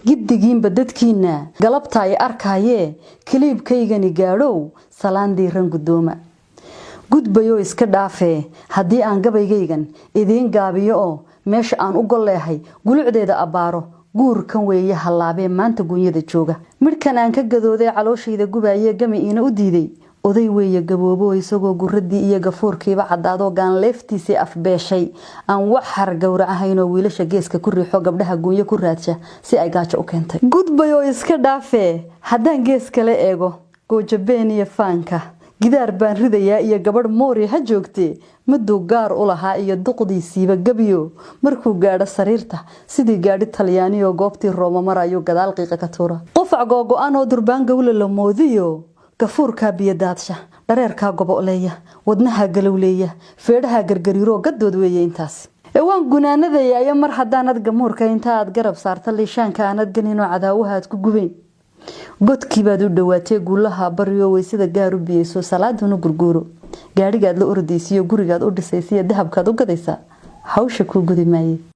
Giddigiinba dadkiinna galabta ay arkaayee kiliibkaygani gaadhow, salaan diiran guddooma. Gudbayoo iska dhaafee, haddii aan gabaygaygan idiin gaabiyo oo meesha aan u golleehay gulucdeeda abbaaro, guurkan weeye hallaabee maanta gunyada jooga. Midhkan aan ka gadooday, calooshayda gubaayee, gami iina u diiday, oday weeye gaboobo, isagoo guradii iyo gafuurkiiba caddaadoo gaanleeftiisii afbeeshay, aan waxar gowracahaynoo wiilasha geeska ku riixo, gabdhaha guunyo ku raadsha si ay gaajo u keentay. Gudbay oo iska dhaafee, haddaan gees kale eego, goojabeen iyo faanka gidaar baan ridayaa iyo gabadh moori ha joogtee, miduu gaar u lahaa iyo duqdiisiiba gebiyo, markuu gaadho sariirta sidii gaadhi Talyaaniyo goobtii Rooma marayuu gadaal qiiqa ka tuura. Qufac googo-an oo durbaan gawla la moodiyo, gafuurkaa biyodaadsha, dhareerkaa goboleeya, wadnaha galowleeya, feedhaha gargariiroo gadood weeye intaas. Ee waan gunaanadayaayo, mar haddaanad gamuurka inta aad garab saarta liishaanka aanad ganinoo cadaawaha aad ku gubayn, godkii baad u dhowaatee guulaha baryo, weysada gaar u biyeyso, salaaduna gurguuro, gaadhigaad la ordaysiyo, gurigaad u dhisaysiyo, dahabkaad u gadaysaa hawsha kuu gudi maaye.